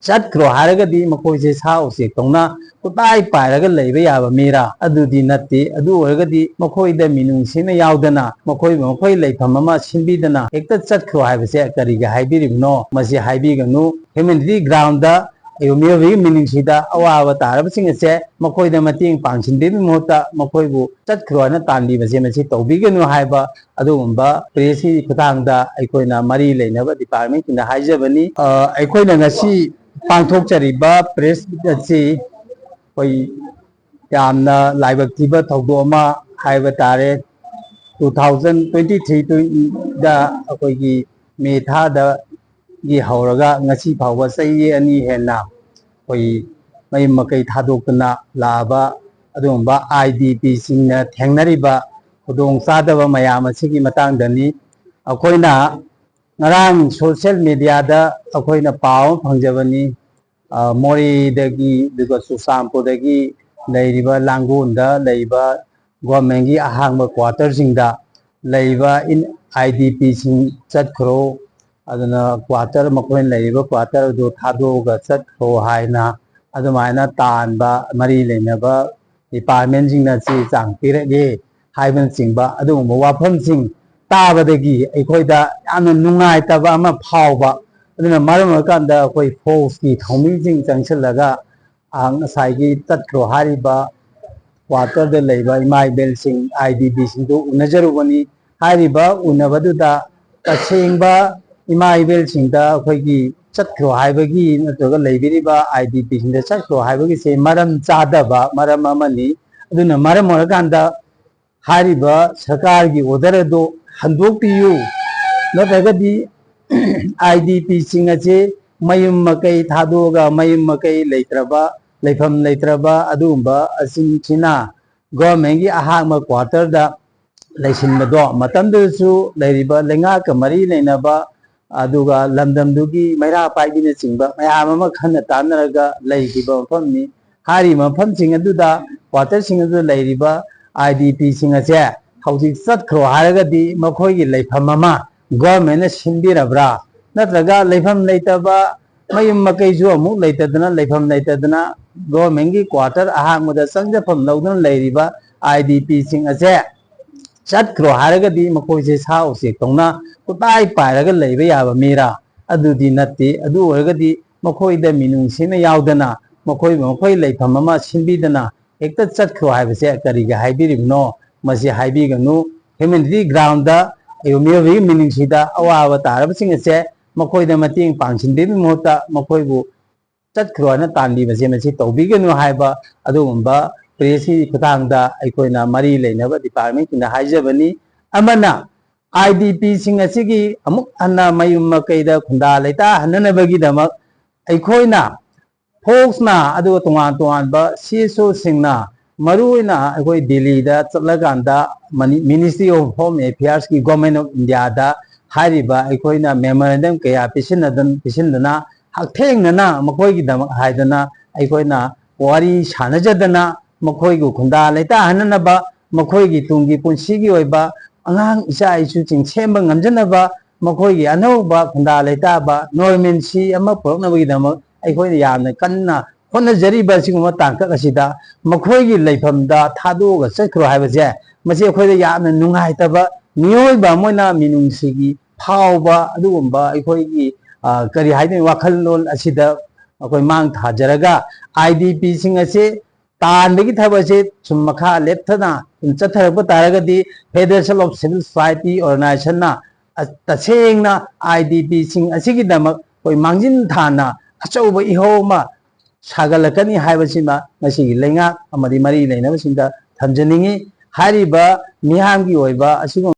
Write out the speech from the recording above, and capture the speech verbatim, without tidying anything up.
ꯆꯠꯈ꯭ꯔꯣ ꯍꯥꯏꯔꯒꯗꯤ ꯃꯈꯣꯏꯁꯦ ꯁꯥ ꯎꯆꯦꯛꯇꯧꯅ ꯈꯨꯠꯄꯥꯏ ꯄꯥꯏꯔꯒ ꯂꯩꯕ ꯌꯥꯕ ꯃꯤꯔꯥ? ꯑꯗꯨꯗꯤ ꯅꯠꯇꯦ꯫ ꯑꯗꯨ ꯑꯣꯏꯔꯒꯗꯤ ꯃꯈꯣꯏꯗ ꯃꯤꯅꯨꯡꯁꯤꯅ ꯌꯥꯎꯗꯅ ꯃꯈꯣꯏꯕꯨ ꯃꯈꯣꯏ ꯂꯩꯐꯝ ꯑꯃ ꯁꯤꯟꯕꯤꯗꯅ ꯍꯦꯛꯇ ꯆꯠꯈ꯭ꯔꯣ ꯍꯥꯏꯕꯁꯦ ꯀꯔꯤꯒꯤ ꯍꯥꯏꯕꯤꯔꯤꯕꯅꯣ? ꯃꯁꯤ ꯍꯥꯏꯕꯤꯒꯅꯨ꯫ Humanity ground ꯗ ꯃꯤꯑꯣꯏꯕꯒꯤ ꯃꯤꯅꯨꯡꯁꯤꯗ ꯑꯋꯥꯕ ꯇꯥꯔꯕꯁꯤꯡ ꯑꯁꯦ ꯃꯈꯣꯏꯗ ꯃꯇꯦꯡ ꯄꯥꯡꯁꯤꯟꯕꯤꯕꯒꯤ ꯃꯍꯨꯠꯇ ꯃꯈꯣꯏꯕꯨ ꯆꯠꯈ꯭ꯔꯣ ꯍꯥꯏꯅ ꯇꯥꯟꯕꯤꯕꯁꯦ ꯃꯁꯤ ꯇꯧꯕꯤꯒꯅꯨ ꯍꯥꯏꯕ ꯑꯗꯨꯒꯨꯝꯕ press ꯀꯤ ꯈꯨꯠꯊꯥꯡꯗ ꯑꯩꯈꯣꯏꯅ ꯃꯔꯤ ꯂꯩꯅꯕ department ꯁꯤꯡꯗ ꯍꯥꯏꯖꯕꯅꯤ꯫ ꯑ, ꯑꯩꯈꯣꯏꯅ ꯉꯁꯤ ꯄꯥꯡꯊꯣꯛꯆꯔꯤꯕ press ꯑꯁꯤ ꯑꯩꯈꯣꯏ ꯌꯥꯝꯅ ꯂꯥꯏꯕꯛ ꯊꯤꯕ ꯊꯧꯗꯣꯛ ꯑꯃ ꯍꯥꯏꯕ ꯇꯥꯔꯦ꯫ Two thousand twenty three ꯗ ꯑꯩꯈꯣꯏꯒꯤ ꯃꯦ ꯊꯥꯗꯒꯤ ꯍꯧꯔꯒ ꯉꯁꯤ ꯐꯥꯎꯕ ꯆꯍꯤ ꯑꯅꯤ ꯍꯦꯟꯅ ꯑꯩꯈꯣꯏ ꯃꯌꯨꯝ ꯃꯀꯩ ꯊꯥꯗꯣꯛꯇꯨꯅ ꯂꯥꯛꯑꯕ ꯑꯗꯨꯒꯨꯝꯕ I D P ꯁꯤꯡꯅ ꯊꯦꯡꯅꯔꯤꯕ ꯈꯨꯗꯣꯡ ꯆꯥꯗꯕ ꯃꯌꯥꯝ ꯑꯁꯤꯒꯤ ꯃꯇꯥꯡꯗꯅꯤ꯫ ꯑꯩꯈꯣꯏꯅ ꯉꯔꯥꯡ social media ꯗ ꯑꯩꯈꯣꯏꯅ ꯄꯥꯎ ꯑꯃ ꯐꯪꯖꯕꯅꯤ꯫ ꯑ, ꯃꯣꯔꯦꯗꯒꯤ ꯑꯗꯨꯒ ꯆꯨꯔꯆꯥꯟꯄꯨꯔꯗꯒꯤ ꯂꯩꯔꯤꯕ ꯂꯥꯡꯒꯣꯜꯗ ꯂꯩꯕ government ꯀꯤ ꯑꯍꯥꯡꯕ quarter ꯁꯤꯡꯗ ꯂꯩꯕ in-, I D P ꯁꯤꯡ ꯆꯠꯈ꯭ꯔꯣ, ꯑꯗꯨꯅ quarter, ꯃꯈꯣꯏꯅ ꯂꯩꯔꯤꯕ quarter ꯑꯗꯨ ꯊꯥꯗꯣꯛꯑꯒ ꯆꯠꯈ꯭ꯔꯣ ꯍꯥꯏꯅ ꯑꯗꯨꯃꯥꯏꯅ ꯇꯥꯟꯕ ꯃꯔꯤ ꯂꯩꯅꯕ department ꯁꯤꯡꯅ ꯆꯦ ꯆꯥꯡ ꯄꯤꯔꯛꯑꯦ ꯍꯥꯏꯕꯅꯆꯤꯡꯕ ꯑꯗꯨꯒꯨꯝꯕ ꯋꯥꯐꯝꯁꯤꯡ ꯇꯥꯕꯗꯒꯤ ꯑꯩꯈꯣꯏꯗ ꯌꯥꯝꯅ ꯅꯨꯡꯉꯥꯏꯇꯕ ꯑꯃ ꯐꯥꯎꯕ꯫ ꯑꯗꯨꯅ ꯃꯔꯝ ꯑꯣꯏꯔꯀꯥꯟꯗ ꯑꯩꯈꯣꯏ force ꯀꯤ ꯊꯧꯃꯤꯁꯤꯡ ꯆꯪꯁꯤꯜꯂꯒ, ꯑ, ꯉꯁꯥꯏꯒꯤ ꯆꯠꯈ꯭ꯔꯣ ꯍꯥꯏꯔꯤꯕ quarter ꯗ ꯂꯩꯕ ꯏꯃꯥ ꯏꯕꯦꯜꯁꯤꯡ, I D P ꯁꯤꯡꯗꯨ ꯎꯅꯖꯔꯨꯕꯅꯤ꯫ ꯍꯥꯏꯔꯤꯕ ꯎꯅꯕꯗꯨꯗ ꯇꯁꯦꯡꯕ ꯏꯃꯥ ꯏꯕꯦꯜꯁꯤꯡꯗ ꯑꯩꯈꯣꯏꯒꯤ ꯆꯠꯈ꯭ꯔꯣ ꯍꯥꯏꯕꯒꯤ ꯅꯠꯇ꯭ꯔꯒ ꯂꯩꯕꯤꯔꯤꯕ I D P ꯁꯤꯡꯗ ꯆꯠꯈ꯭ꯔꯣ ꯍꯥꯏꯕꯒꯤꯁꯦ ꯃꯔꯝ ꯆꯥꯗꯕ ꯃꯔꯝ ꯑꯃꯅꯤ꯫ ꯑꯗꯨꯅ ꯃꯔꯝ ꯑꯣꯏꯔꯀꯥꯟꯗ ꯍꯥꯏꯔꯤꯕ ꯁꯔꯀꯥꯔꯒꯤ order ꯑꯗꯨ ꯍꯟꯗꯣꯛꯄꯤꯌꯨ, ꯅꯠꯇ꯭ꯔꯒꯗꯤ I D P ꯁꯤꯡ ꯑꯁꯤ ꯃꯌꯨꯝ ꯃꯀꯩ ꯊꯥꯗꯣꯛꯑꯒ ꯃꯌꯨꯝ ꯃꯀꯩ ꯂꯩꯇ꯭ꯔꯕ, ꯂꯩꯐꯝ ꯂꯩꯇ꯭ꯔꯕ ꯑꯗꯨꯒꯨꯝꯕ ꯑꯁꯤꯡꯁꯤꯅ government ꯀꯤ ꯑꯍꯥꯡꯕ quarter ꯗ ꯂꯩꯁꯤꯟꯕꯗꯣ, ꯃꯇꯝꯗꯨꯗꯁꯨ ꯂꯩꯔꯤꯕ ꯂꯩꯉꯥꯛꯀ ꯃꯔꯤ ꯂꯩꯅꯕ ꯑꯗꯨꯒ ꯂꯝꯗꯝꯗꯨꯒꯤ ꯃꯩꯔꯥ ꯄꯥꯏꯕꯤꯅꯆꯤꯡꯕ ꯃꯌꯥꯝ ꯑꯃ ꯈꯟꯅ ꯇꯥꯟꯅꯔꯒ ꯂꯩꯈꯤꯕ ꯃꯐꯝꯅꯤ꯫ ꯍꯥꯏꯔꯤꯕ ꯃꯐꯝꯁꯤꯡ ꯑꯗꯨꯗ, quarter ꯁꯤꯡ ꯑꯗꯨꯗ ꯂꯩꯔꯤꯕ I D P ꯁꯤꯡ ꯑꯁꯦ ꯍꯧꯖꯤꯛ ꯆꯠꯈ꯭ꯔꯣ ꯍꯥꯏꯔꯒꯗꯤ ꯃꯈꯣꯏꯒꯤ ꯂꯩꯐꯝ ꯑꯃ government ꯅ ꯁꯤꯟꯕꯤꯔꯕ꯭ꯔꯥ? ꯅꯠꯇ꯭ꯔꯒ ꯂꯩꯐꯝ ꯂꯩꯇꯕ ꯃꯌꯨꯝ ꯃꯀꯩꯁꯨ ꯑꯃꯨꯛ ꯂꯩꯇꯗꯅ, ꯂꯩꯐꯝ ꯂꯩꯇꯗꯅ, ꯒꯣꯔꯃꯦꯟꯒꯤ ꯀ꯭ꯋꯥꯇꯔ ꯑꯍꯥꯡꯕꯗ ꯆꯪꯖꯐꯝ ꯂꯧꯗꯨꯅ ꯂꯩꯔꯤꯕ ꯑꯥꯏ ꯗꯤ ꯄꯤꯁꯤꯡ ꯑꯁꯦ ꯆꯠꯈ꯭ꯔꯣ ꯍꯥꯏꯔꯒꯗꯤ ꯃꯈꯣꯏꯁꯦ ꯁꯥ ꯎꯆꯦꯛ ꯇꯧꯅ ꯈꯨꯠꯄꯥꯏ ꯄꯥꯏꯔꯒ ꯂꯩꯕ ꯌꯥꯕ ꯃꯤꯔꯥ? ꯑꯗꯨꯗꯤ ꯅꯠꯇꯦ꯫ ꯑꯗꯨ ꯑꯣꯏꯔꯒꯗꯤ ꯃꯈꯣꯏꯗ ꯃꯤꯅꯨꯡꯁꯤꯅ ꯌꯥꯎꯗꯅ, ꯃꯈꯣꯏꯕꯨ ꯃꯈꯣꯏ ꯂꯩꯐꯝ ꯑꯃ ꯁꯤꯟꯕꯤꯗꯅ, ꯍꯦꯛꯇ ꯆꯠꯈ꯭ꯔꯣ ꯍꯥꯏꯕꯁꯦ ꯀꯔꯤꯒꯤ ꯍꯥꯏꯕꯤꯔꯤꯕꯅꯣ? ꯃꯁꯤ ꯍꯥꯏꯕꯤꯒꯅꯨ꯫ ꯍ꯭ꯌꯨꯃꯦꯅꯤꯇꯤ ꯒ꯭ꯔꯥꯎꯟꯗ ꯃꯤꯑꯣꯏꯕꯒꯤ ꯃꯤꯅꯨꯡꯁꯤꯗ ꯑꯋꯥꯕ ꯇꯥꯔꯕꯁꯤꯡ ꯑꯁꯦ ꯃꯈꯣꯏꯗ ꯃꯇꯦꯡ ꯄꯥꯡꯁꯤꯟꯕꯤꯕꯒꯤ ꯃꯍꯨꯠꯇ ꯃꯈꯣꯏꯕꯨ ꯆꯠꯈ꯭ꯔꯣ ꯍꯥꯏꯅ ꯇꯥꯟꯕꯤꯕꯁꯦ ꯃꯁꯤ ꯇꯧꯕꯤꯒꯅꯨ ꯍꯥꯏꯕ ꯑꯗꯨꯒꯨꯝꯕ ꯄ꯭ꯔꯦꯁꯀꯤ ꯈꯨꯠꯊꯥꯡꯗ ꯑꯩꯈꯣꯏꯅ ꯃꯔꯤ ꯂꯩꯅꯕ ꯗꯤꯄꯥꯔꯠꯃꯦꯟꯁꯤꯡꯗ ꯍꯥꯏꯖꯕꯅꯤ꯫ ꯑꯃꯅ ꯑꯥꯏ ꯗꯤ ꯄꯤꯁꯤꯡ ꯑꯁꯤꯒꯤ ꯑꯃꯨꯛ ꯍꯟꯅ ꯃꯌꯨꯝ ꯃꯀꯩꯗ ꯈꯨꯟꯗꯥ ꯂꯩꯇꯥꯍꯟꯅꯅꯕꯒꯤꯗꯃꯛ ꯑꯩꯈꯣꯏꯅ ꯐꯣꯛꯁꯅ ꯑꯗꯨꯒ ꯇꯣꯉꯥꯟ ꯇꯣꯉꯥꯟꯕ ꯁꯤ ꯑꯦꯁ ꯑꯣꯁꯤꯡꯅ ꯃꯔꯨꯑꯣꯏꯅ ꯑꯩꯈꯣꯏ ꯗꯤꯜꯂꯤꯗ ꯆꯠꯂꯀꯥꯟꯗ ꯃꯅꯤ-, ꯃꯤꯅꯤꯁꯇ꯭ꯔꯤ ꯑꯣꯐ ꯍꯣꯝ ꯑꯦꯐꯤꯌꯔꯁꯀꯤ ꯒꯣꯔꯃꯦꯟ ꯑꯣꯐ ꯏꯟꯗꯤꯌꯥꯗ ꯍꯥꯏꯔꯤꯕ ꯑꯩꯈꯣꯏꯅ ꯃꯦꯃꯣꯔꯦꯟꯗꯝ ꯀꯌꯥ ꯄꯤꯁꯤꯟꯅꯗꯟ-, ꯄꯤꯁꯤꯟꯗꯅ ꯍꯛꯊꯦꯡꯅꯅ ꯃꯈꯣꯏꯒꯤꯗꯃꯛ ꯍꯥꯏꯗꯅ ꯑꯩꯈꯣꯏꯅ ꯋꯥꯔꯤ ꯁꯥꯟꯅꯖꯗꯅ ꯃꯈꯣꯏꯕꯨ ꯈꯨꯟꯗꯥ ꯂꯩꯇꯥꯍꯟꯅꯅꯕ, ꯃꯈꯣꯏꯒꯤ ꯇꯨꯡꯒꯤ ꯄꯨꯟꯁꯤꯒꯤ ꯑꯣꯏꯕ ꯑꯉꯥꯡ ꯏꯆꯥ ꯏꯁꯨꯁꯤꯡ ꯁꯦꯝꯕ ꯉꯝꯖꯅꯕ, ꯃꯈꯣꯏꯒꯤ ꯑꯅꯧꯕ ꯈꯨꯟꯗꯥ ꯂꯩꯇꯥꯕ normalcy ꯑꯃ ꯄꯨꯔꯛꯅꯕꯒꯤꯗꯃꯛ ꯑꯩꯈꯣꯏꯅ ꯌꯥꯝꯅ ꯀꯟꯅ ꯍꯣꯠꯅꯖꯔꯤꯕ ꯑꯁꯤꯒꯨꯝꯕ ꯇꯥꯡꯀꯛ ꯑꯁꯤꯗ ꯃꯈꯣꯏꯒꯤ ꯂꯩꯐꯝꯗ ꯊꯥꯗꯣꯛꯑꯒ ꯆꯠꯈ꯭ꯔꯣ ꯍꯥꯏꯕꯁꯦ, ꯃꯁꯤ ꯑꯩꯈꯣꯏꯗ ꯌꯥꯝꯅ ꯅꯨꯡꯉꯥꯏꯇꯕ, ꯃꯤꯑꯣꯏꯕ ꯑꯃ ꯑꯣꯏꯅ ꯃꯤꯅꯨꯡꯁꯤꯒꯤ ꯐꯥꯎꯕ ꯑꯗꯨꯒꯨꯝꯕ ꯑꯩꯈꯣꯏꯒꯤ, ꯑ, ꯀꯔꯤ ꯍꯥꯏꯗꯣꯏꯅꯣ, ꯋꯥꯈꯜꯂꯣꯟ ꯑꯁꯤꯗ ꯑꯩꯈꯣꯏ ꯃꯥꯡ ꯊꯥꯖꯔꯒ ꯑꯥꯏ ꯗꯤ ꯄꯤꯁꯤꯡ ꯑꯁꯤ ꯇꯥꯟꯕꯒꯤ ꯊꯕꯛꯁꯦ ꯁꯨꯝ ꯃꯈꯥ ꯂꯦꯞꯊꯅ ꯁꯨꯝ ꯆꯠꯊꯔꯛꯄ ꯇꯥꯔꯒꯗꯤ Federation of Civil Society Organizationꯅ ꯑ-, ꯇꯁꯦꯡꯅ ꯑꯥꯏ ꯗꯤ ꯄꯤꯁꯤꯡ ꯑꯁꯤꯒꯤꯗꯃꯛ ꯑꯩꯈꯣꯏ ꯃꯥꯡꯖꯤꯟ ꯊꯥꯅ ꯑꯆꯧꯕ ꯏꯍꯧ ꯑꯃ ꯁꯥꯒꯠꯂꯛꯀꯅꯤ ꯍꯥꯏꯕꯁꯤꯃ ꯉꯁꯤꯒꯤ ꯂꯩꯉꯥꯛ ꯑꯃꯗꯤ ꯃꯔꯤ ꯂꯩꯅꯕꯁꯤꯡꯗ ꯊꯝꯖꯅꯤꯡꯏ꯫ ꯍꯥꯏꯔꯤꯕ ꯃꯤꯌꯥꯝꯒꯤ ꯑꯣꯏꯕ ꯑꯁꯤꯒꯨꯝꯕ